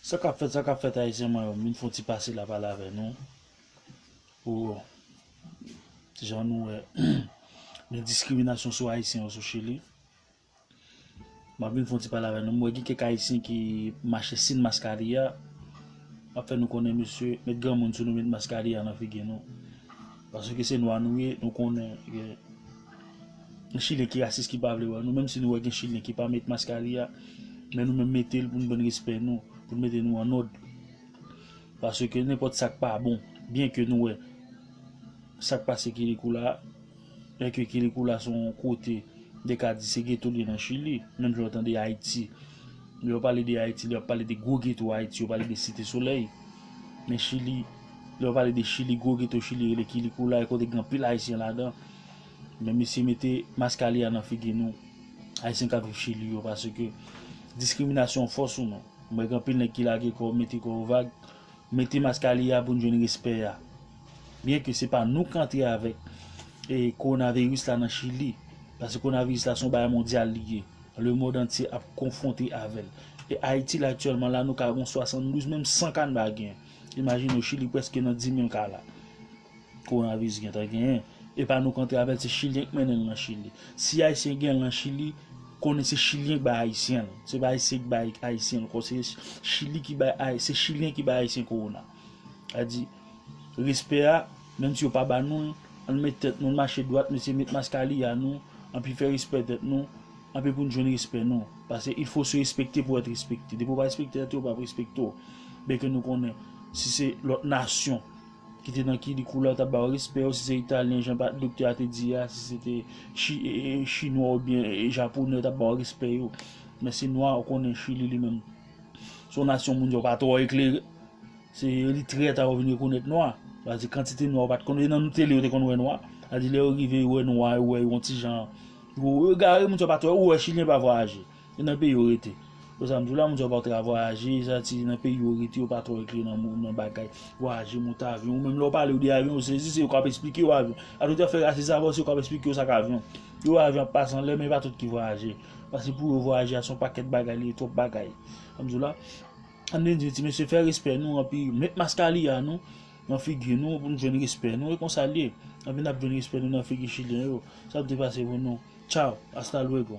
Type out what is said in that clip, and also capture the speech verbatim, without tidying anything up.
Sa k ap fèt, sa k ap fèt, Ayisyen mwen yo, m vin fè yon ti pase la pale avè nou. Pou jan nou wè, gen diskriminasyon sou Ayisyen yo sou Chili. M ap vin fè yon ti pale avè nou. M wè gen kèk Ayisyen ki mache sin maskaliya. Ap fè nou konnen, mesye, met granmoun sou nou, met maskaliya nan figi nou. Paske se nwa nou ye, nou konnen gen Chilyen ki rasis, ki pa vle wè nou. Menm si nou wè gen Chilyen ki pa met maskaliya, men nou menm mete l pou n jwenn respè nou, pou n mete nou an òd. Paske nenpòt sa k pa bon, byen ke nou wè sa k pase Kilikula, byen ke Kilikula se yon kote, de ka di se geto li ye nan Chili, menm jan w tande Ayiti. Lè yo pale de Ayiti, lè yo pale de gwo geto Ayiti, yo pale de Site Solèy. Men Chili, lè yo pale de Chili, gwo geto Chili rele Kilikula, e kote gen anpil Ayisyen ladan. Men mesye mete maskaliya nan figi nou, Ayisyen k ap viv Chili yo, paske diskriminasyon fò sou nou. M wè gen anpil nèg ki lage kò, mete kò yo vag, mete maskaliya pou n jwenn respè a. Byen ke se pa nou k antre avèk e kowonaviris la nan Chili, paske kowonaviris la se yon bagay mondyal li ye. Lemonn antye ap konfwonte avè l. E Ayiti la aktyèlman la, nou ka gen swasanndouz, menm san ka n pa gen. Imajine w, Chili prèske nan dimil ka la. Kowonaviris gentan genyen. E pa nou k antre avè l, se Chilyen k mennen l nan Chili. Si Ayisyen gen l nan Chili, konnen se Chilyen k bay Ayisyen l. Se pa Ayisyen k bay Ayisyen l. Kon se Chili ki bay Ay-, se Chilyen ki bay Ayisyen kowona. Sa di, respè a, menm si yo pa ba nou l, ann met tèt nou, n mache dwat, mesye, met maskaliya nou, anpi fè respè tèt nou, anpi pou n jwenn respè nou. Paske il faut se respecter pour être respecté. Depi w pa respekte tèt ou, yo p ap respekte w. Byen ke nou konnen, si se lòt nasyon ki te nan Kilikula, yo t ap ba w respè yo, si se Italyen, jan pa, doktè a te di a, si se te Chi-, e, e, Chinwa oubyen, e, Japonè, yo t ap ba w respè yo. Men se nwa, ou konnen Chili li menm, se yon nasyon moun yo pa twò eklere. Se li trè ta yo vin rekonèt nwa. Sa di kantite nwa yo pa t konn, e nan nou tele yo te konn wè nwa. Sa di lè yo rive yo wè nwa, yo wè yo yon ti jan. Yo egare, moun sa pa twò, ou wè Chilyen pa vwayaje. E nan peyi yo rete. Pou sa m di w la, moun sa pa twò vwayaje, sa di nan peyi yo rete, yo pa twò eklere nan, nan bagay. Vwayaje, monte avyon, ou menm lè w pale yo de avyon, yo sezi, se yo k ap esplike yo avyon. A tout afè rasis sa, se yo k ap esplike yo sa k avyon. Yo avyon ap pase anlè, men e pa tout ki vwayaje. Paske pou yo vwayaje a se yon pakèt bagay, li twòp bagay. Sa m di w la. Ann vin di ti mesye fè respè nou, anpi met maskaliya nou nan figi nou pou n jwenn respè nou, e konsa l ye. Anpi n ap jwenn respè nou nan figi Chilyen yo. Sa ap te pase pou nou. Tchaw, hasta luego.